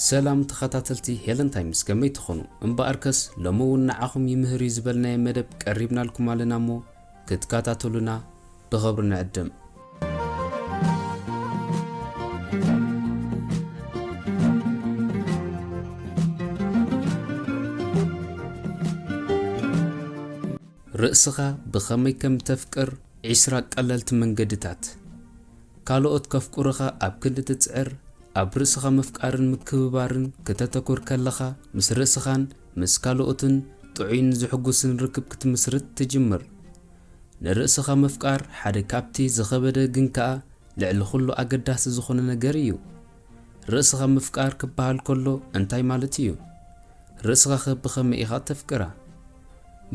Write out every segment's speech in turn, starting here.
ሰላም ተኸታተልቲ ሄለን ታይምስ፣ ከመይ ትኾኑ? እምበኣርከስ ሎሚ እውን ንዓኹም ይምህር እዩ ዝበልናዮ መደብ ቀሪብናልኩም ኣለና እሞ ክትከታተሉና ብኽብሪ ንዕድም። ርእስኻ ብኸመይ ከም ተፍቅር ዒስራ ቀለልቲ መንገድታት። ካልኦት ከፍቅሩኻ ኣብ ክንዲ ትጽዕር፣ ኣብ ርእስኻ ምፍቃርን ምክብባርን ክተተኩር ከለኻ፣ ምስ ርእስኻን ምስ ካልኦትን ጥዑይን ዝሕጉስን ርክብ ክትምስርት ትጅምር። ንርእስኻ ምፍቃር ሓደ ካብቲ ዝኸበደ ግን ከኣ ልዕሊ ኩሉ ኣገዳሲ ዝኾነ ነገር እዩ። ርእስኻ ምፍቃር ክበሃል ከሎ እንታይ ማለት እዩ? ርእስኻኸ ብኸመይ ኢኻ ተፍቅራ?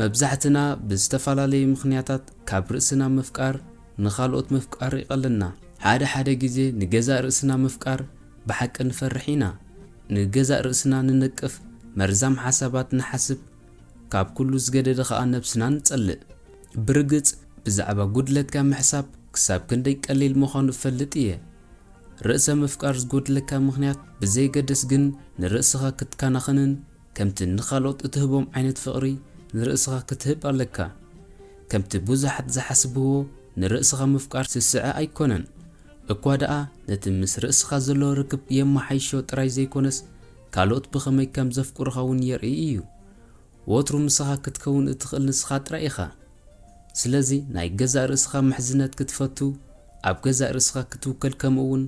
መብዛሕትና ብዝተፈላለዩ ምኽንያታት ካብ ርእስና ምፍቃር ንኻልኦት ምፍቃር ይቐለና። ሓደ ሓደ ግዜ ንገዛእ ርእስና ምፍቃር ብሓቂ ንፈርሕ ኢና። ንገዛእ ርእስና ንነቅፍ፣ መርዛም ሓሳባት ንሓስብ፣ ካብ ኩሉ ዝገደደ ኸኣ ነብስና ንጸልእ። ብርግጽ ብዛዕባ ጉድለትካ ምሕሳብ ክሳብ ክንደይ ቀሊል ምዃኑ እፈልጥ እየ። ርእሰ ምፍቃር ዝጎድለካ ምኽንያት ብዘየገድስ ግን ንርእስኻ ክትከናኸንን ከምቲ ንኻልኦት እትህቦም ዓይነት ፍቕሪ ንርእስኻ ክትህብ ኣለካ። ከምቲ ብዙሓት ዝሓስብዎ ንርእስኻ ምፍቃር ስስዐ ኣይኮነን። እኳ ደኣ ነቲ ምስ ርእስኻ ዘሎ ርክብ የመሓይሾ ጥራይ ዘይኮነስ ካልኦት ብኸመይ ከም ዘፍቅሩኻ እውን የርኢ እዩ። ወትሩ ምሳኻ ክትከውን እትኽእል ንስኻ ጥራይ ኢኻ። ስለዚ ናይ ገዛእ ርእስኻ ምሕዝነት ክትፈቱ፣ ኣብ ገዛእ ርእስኻ ክትውከል ከምኡ እውን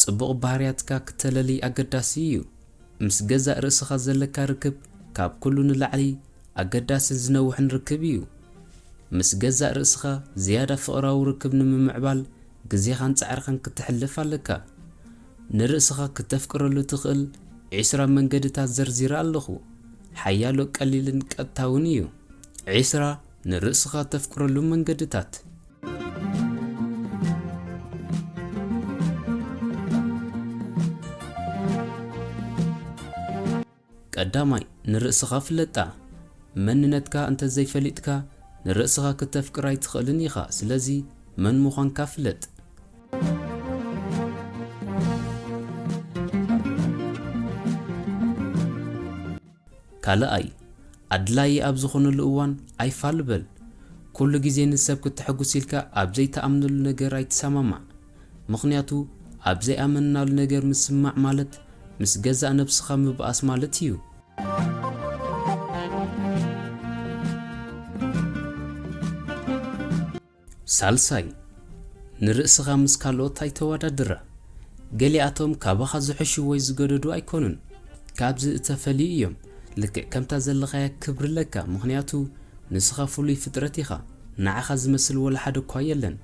ጽቡቕ ባህርያትካ ክተለሊ ኣገዳሲ እዩ። ምስ ገዛእ ርእስኻ ዘለካ ርክብ ካብ ኩሉ ንላዕሊ ኣገዳስን ዝነውሕን ርክብ እዩ። ምስ ገዛእ ርእስኻ ዝያዳ ፍቕራዊ ርክብ ንምምዕባል ግዜኻን ጻዕርኻን ክተሕልፍ ኣለካ። ንርእስኻ ክተፍቅረሉ ትኽእል ዒስራ መንገድታት ዘርዚረ ኣለኹ። ሓያሎ ቀሊልን ቀጥታውን እዩ። ዒስራ ንርእስኻ ተፍቅረሉ መንገድታት። ቀዳማይ፣ ንርእስኻ ፍለጣ። መንነትካ እንተ ዘይፈሊጥካ፣ ንርእስኻ ክተፍቅር ኣይትኽእልን ኢኻ። ስለዚ፣ መን ምዃንካ ፍለጥ። ካልኣይ፣ ኣድላዪ ኣብ ዝኾነሉ እዋን ኣይፋል በል። ኩሉ ግዜ ንሰብ ክተሐጉስ ኢልካ ኣብ ዘይትኣምነሉ ነገር ኣይትሰማማዕ። ምኽንያቱ፣ ኣብ ዘይኣመንናሉ ነገር ምስማዕ ማለት ምስ ገዛእ ነብስኻ ምብኣስ ማለት እዩ። ሳልሳይ፣ ንርእስኻ ምስ ካልኦት ኣይተወዳድራ። ገሊኣቶም ካባኻ ዝሕሹ ወይ ዝገደዱ ኣይኮኑን። ካብዚ እተፈልዩ እዮም። ልክዕ ከምታ ዘለኻያ ክብሪ ኣለካ፣ ምኽንያቱ ንስኻ ፍሉይ ፍጥረት ኢኻ። ንዓኻ ዝመስል ወላ ሓደ እኳ የለን።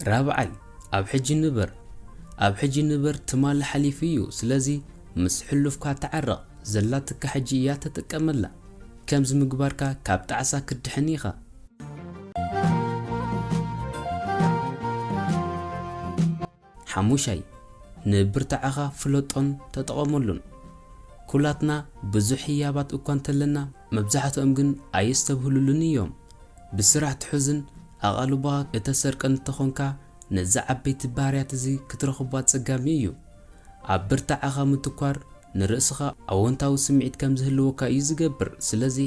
ራብዓይ፣ ኣብ ሕጂ ንበር። ኣብ ሕጂ ንበር፣ ትማሊ ሓሊፉ እዩ። ስለዚ ምስ ሕሉፍካ ተዓረቕ። ዘላትካ ሕጂ እያ፣ ተጠቀመላ። ከምዚ ምግባርካ ካብ ጣዕሳ ክትድሕን ኢኻ። ሓሙሻይ፣ ንብርታዐኻ ፍለጦን ተጠቐመሉን። ኩላትና ብዙሕ ህያባት እኳ እንተለና፣ መብዛሕትኦም ግን ኣየስተብህሉሉን እዮም። ብስራሕ ትሑዝን ኣቓልቦኻ እተሰርቅን እንተኾንካ፣ ነዚ ዓበይቲ ባህርያት እዚ ክትረኽቦ ኣጸጋሚ እዩ። ኣብ ብርታዐኻ ምትኳር ንርእስኻ ኣወንታዊ ስምዒት ከም ዝህልወካ እዩ ዝገብር። ስለዚ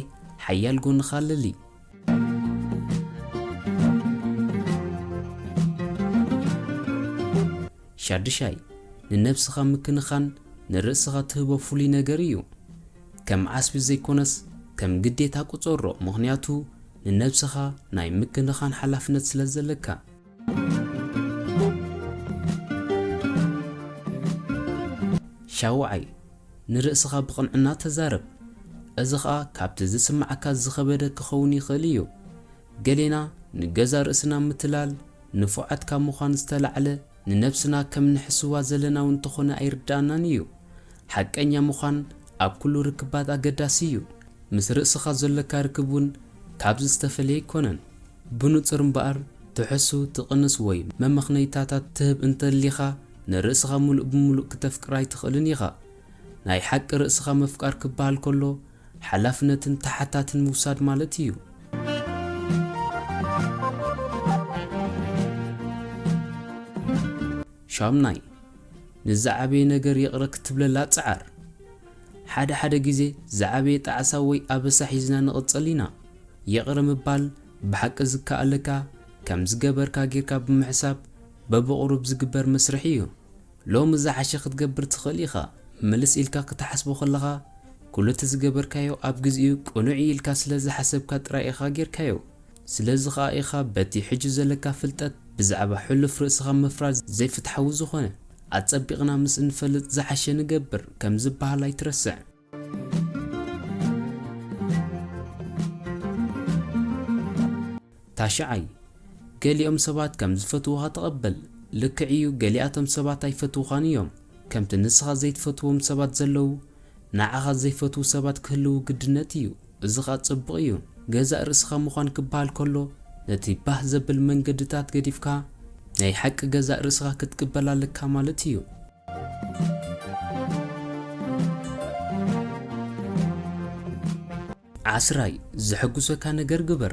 ሓያል ጎንኻ ኣለሊ። ሻድሻይ፣ ንነብስኻ ምክንኻን ንርእስኻ ትህቦ ፍሉይ ነገር እዩ። ከም ዓስቢ ዘይኮነስ ከም ግዴታ ቁጸሮ፣ ምኽንያቱ ንነብስኻ ናይ ምክንኻን ሓላፍነት ስለ ዘለካ። ሻውዓይ፣ ንርእስኻ ብቕንዕና ተዛረብ። እዚ ኸኣ ካብቲ ዝስምዓካ ዝኸበደ ክኸውን ይኽእል እዩ። ገሌና ንገዛእ ርእስና ምትላል ንፉዓት ካብ ምዃን ዝተላዕለ ንነብስና ከም ንሕስዋ ዘለና እውን እንተኾነ ኣይርድኣናን እዩ። ሓቀኛ ምዃን ኣብ ኩሉ ርክባት ኣገዳሲ እዩ። ምስ ርእስኻ ዘለካ ርክብ እውን ካብዚ ዝተፈልየ ኣይኮነን። ብንጹር እምበኣር፣ ትሕሱ፣ ትቕንስ ወይ መመኽነይታታት ትህብ እንተሊኻ፣ ንርእስኻ ምሉእ ብምሉእ ክተፍቅራ ኣይትኽእልን ኢኻ። ናይ ሓቂ ርእስኻ ምፍቃር ክበሃል ከሎ፣ ሓላፍነትን ተሓታትን ምውሳድ ማለት እዩ። ሻምናይ፣ ንዝዓበየ ነገር ይቕረ ክትብለላ ጽዓር። ሓደ ሓደ ግዜ ዝዓበየ ጣዕሳ ወይ ኣበሳ ሒዝና ንቕጸል ኢና። ይቕረ ምባል ብሓቂ ዝከኣለካ፣ ከም ዝገበርካ ጌርካ ብምሕሳብ በብቑሩብ ዝግበር መስርሕ እዩ። ሎሚ ዝሓሸ ክትገብር ትኽእል ኢኻ። ምልስ ኢልካ ክትሓስቦ ከለኻ፣ ኩሉ እቲ ዝገበርካዮ ኣብ ግዜኡ ቅኑዕ እዩ ኢልካ ስለ ዝሓሰብካ ጥራይ ኢኻ ጌርካዮ። ስለዚ ኸኣ ኢኻ በቲ ሕጂ ዘለካ ፍልጠት ብዛዕባ ሕሉፍ ርእስኻ ምፍራድ ዘይፍትሓዊ ዝኾነ። ኣጸቢቕና ምስ እንፈልጥ ዝሓሸ ንገብር ከም ዝበሃል ኣይትረስዕ። ታሽዓይ፣ ገሊኦም ሰባት ከም ዝፈትዉኻ ተቐበል። ልክዕ እዩ፣ ገሊኣቶም ሰባት ኣይፈትዉኻን እዮም። ከምቲ ንስኻ ዘይትፈትዎም ሰባት ዘለዉ፣ ንዓኻ ዘይፈትዉ ሰባት ክህልዉ ግድነት እዩ። እዚ ኸኣ ጽቡቕ እዩ። ገዛእ ርእስኻ ምዃን ክበሃል ከሎ፣ ነቲ ባህ ዘብል መንገድታት ገዲፍካ፣ ናይ ሓቂ ገዛእ ርእስኻ ክትቅበል ኣለካ ማለት እዩ። ዓስራይ፣ ዘሐጉሰካ ነገር ግበር።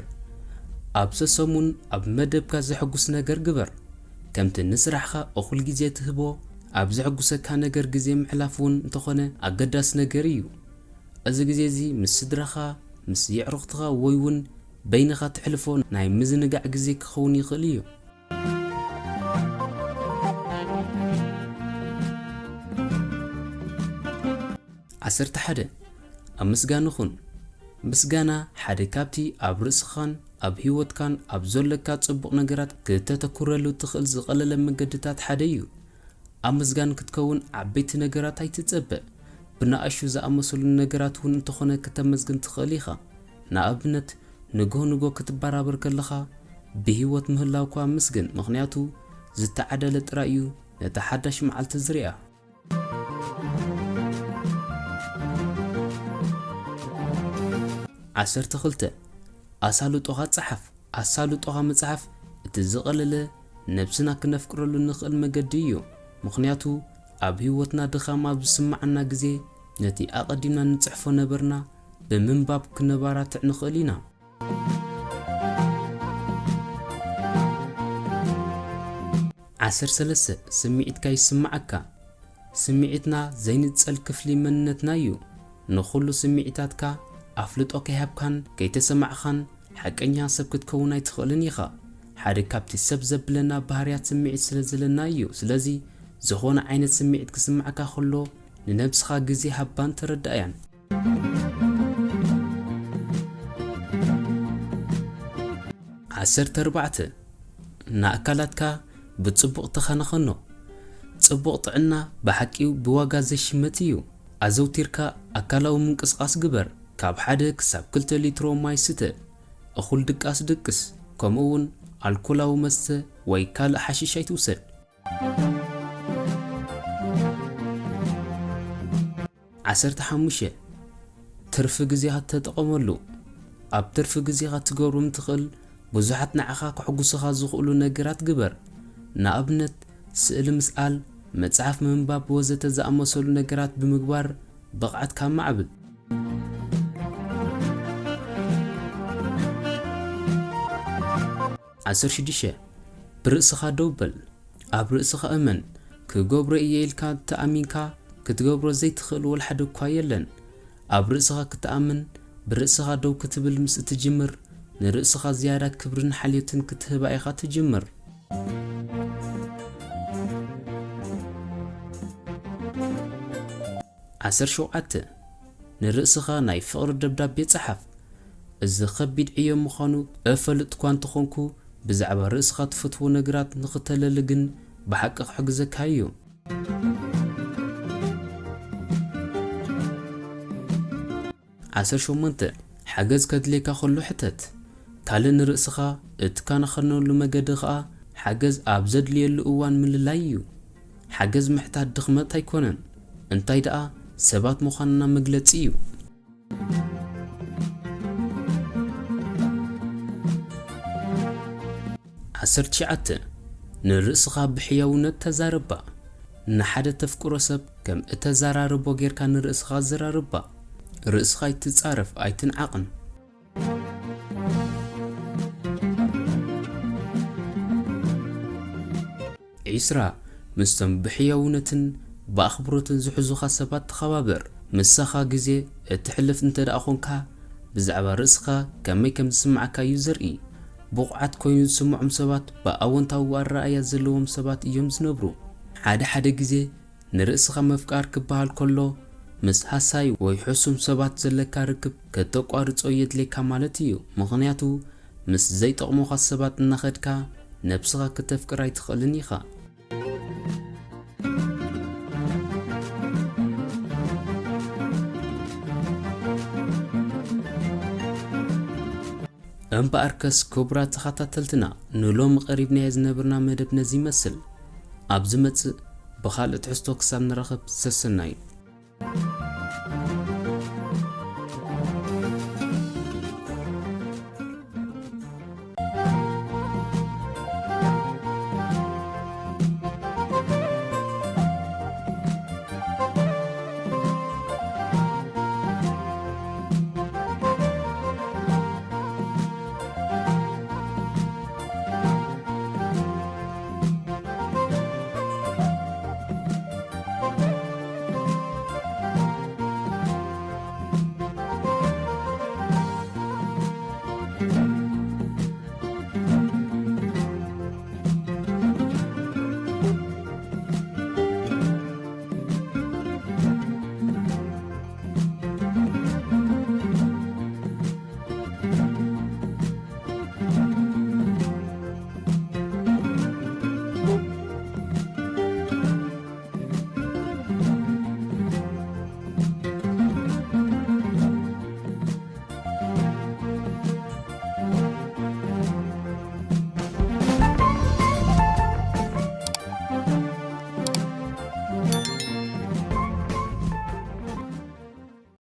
ኣብ ሰሰሙን ኣብ መደብካ ዘሐጉስ ነገር ግበር። ከምቲ ንስራሕኻ እኹል ግዜ ትህቦ፣ ኣብ ዘሐጉሰካ ነገር ግዜ ምሕላፍ እውን እንተኾነ ኣገዳሲ ነገር እዩ። እዚ ግዜ እዚ ምስ ስድራኻ፣ ምስ የዕሩኽትኻ ወይ እውን በይንኻ ትሕልፎ ናይ ምዝንጋዕ ግዜ ክኸውን ይኽእል እዩ። ዓሰርተ ሓደ፣ ኣመስጋኒ ኩን። ምስጋና ሓደ ካብቲ ኣብ ርእስኻን ኣብ ህይወትካን ኣብ ዘሎካ ጽቡቕ ነገራት ክተተኩረሉ ትኽእል ዝቐለለ መገድታት ሓደ እዩ። ኣመስጋኒ ክትከውን ዓበይቲ ነገራት ኣይትጸበ። ብንኣሽቱ ዝኣመሰሉ ነገራት እውን እንተኾነ ክተመስግን ትኽእል ኢኻ። ንኣብነት፣ ንግሆ ንግሆ ክትበራበር ከለኻ ብህይወት ምህላውካ ኣመስግን፣ ምኽንያቱ ዝተዓደለ ጥራይ እዩ ነታ ሓዳሽ መዓልቲ ዝሪኣ። ዓሰርተ ክልተ፣ ኣሳልጦኻ ጸሓፍ። ኣሳልጦኻ ምጽሓፍ እቲ ዝቐለለ፣ ነብስና ክነፍቅረሉ ንኽእል መገዲ እዩ። ምኽንያቱ፣ ኣብ ህይወትና ድኻም ኣብ ዝስምዓና ግዜ፣ ነቲ ኣቐዲምና ንጽሕፎ ነበርና ብምንባብ ክነባራትዕ ንኽእል ኢና። ዓሰርተ ሰለስተ፣ ስምዒትካ ይስምዓካ። ስምዒትና ዘይንጸል ክፍሊ መንነትና እዩ። ንኹሉ ስምዒታትካ ኣፍልጦ ከይሃብካን ከይተሰማዕኻን ሓቀኛ ሰብ ክትከውን ኣይትኽእልን ኢኻ። ሓደ ካብቲ ሰብ ዘብለና ባህርያት ስምዒት ስለ ዘለና እዩ። ስለዚ፣ ዝኾነ ዓይነት ስምዒት ክስምዓካ ከሎ፣ ንነብስኻ ግዜ ሃባን ተረዳእያን። ዓሰርተ ኣርባዕተ፣ ንኣካላትካ ብጽቡቕ ተኸናኸኖ። ጽቡቕ ጥዕና ብሓቂ ብዋጋ ዘይሽመት እዩ። ኣዘውቲርካ ኣካላዊ ምንቅስቓስ ግበር። ካብ ሓደ ክሳብ ክልተ ሊትሮ ማይ ስተ። እኹል ድቃስ ድቅስ። ከምኡ እውን ኣልኮላዊ መስተ ወይ ካልእ ሓሽሽ ኣይትውሰድ። ዓሰርተ ሓሙሽተ፣ ትርፊ ግዜኻ ተጠቐመሉ። ኣብ ትርፊ ግዜኻ ትገብሮም ትኽእል ብዙሓት ንዓኻ ከሕጉሱኻ ዝኽእሉ ነገራት ግበር። ንኣብነት፣ ስእሊ ምስኣል፣ መጽሓፍ ምንባብ ወዘተ ዝኣመሰሉ ነገራት ብምግባር ብቕዓትካ ኣማዕብል። ዓሰርተ ሽዱሽተ፣ ብርእስኻ ደው በል። ኣብ ርእስኻ እመን። ክገብሮ እየ ኢልካ ተኣሚንካ ክትገብሮ ዘይትኽእል ወላ ሓደ እኳ የለን። ኣብ ርእስኻ ክትኣምን፣ ብርእስኻ ደው ክትብል ምስ እትጅምር፣ ንርእስኻ ዝያዳ ክብርን ሓልዮትን ክትህባ ኢኻ ትጅምር። ዓሰርተ ሸውዓተ፣ ንርእስኻ ናይ ፍቕሪ ደብዳቤ ጸሓፍ። እዚ ኸቢድ ዕዮ ምዃኑ እፈልጥ እኳ እንተኾንኩ፣ ብዛዕባ ርእስኻ ትፈትዎ ነገራት ንኽተለሊ ግን ብሓቂ ክሕግዘካ እዩ። ዓሰርተ ሸሞንተ፣ ሓገዝ ከድልየካ ኸሎ ሕተት። ካልእ ንርእስኻ እትከናኸነሉ መገዲ ኸኣ ሓገዝ ኣብ ዘድልየሉ እዋን ምልላይ እዩ። ሓገዝ ምሕታት ድኽመት ኣይኮነን፣ እንታይ ደኣ ሰባት ምዃንና መግለጺ እዩ። ዓሰርተ ትሽዓተ፣ ንርእስኻ ብሕያውነት ተዛረባ። ንሓደ ተፍቅሮ ሰብ ከም እተዘራርቦ ጌርካ ንርእስኻ ኣዘራርባ። ርእስኻ ኣይትጻረፍ፣ ኣይትንዓቕን። ዒስራ፣ ምስቶም ብሕያውነትን ብኣኽብሮትን ዝሕዙኻ ሰባት ተኸባበር። ምሳኻ ግዜ እትሕልፍ እንተ ደኣ ኾንካ፣ ብዛዕባ ርእስኻ ከመይ ከም ዝስምዓካ እዩ ዘርኢ። ብቑዓት ኮይኑ ዝስምዖም ሰባት ብኣወንታዊ ኣረኣእያ ዘለዎም ሰባት እዮም ዝነብሩ። ሓደ ሓደ ግዜ ንርእስኻ ምፍቃር ክበሃል ከሎ፣ ምስ ሃሳይ ወይ ሕሱም ሰባት ዘለካ ርክብ ከተቋርጾ የድልየካ ማለት እዩ። ምኽንያቱ፣ ምስ ዘይጠቕሙኻ ሰባት እናኸድካ ነብስኻ ክተፍቅር ኣይትኽእልን ኢኻ። እምበኣርከስ ክቡራት ተኸታተልትና፣ ንሎሚ ቀሪብናዮ ዝነበርና መደብ ነዚ ይመስል። ኣብ ዝመጽእ ብኻልእ ትሕዝቶ ክሳብ ንራኸብ ሰሰናዩ።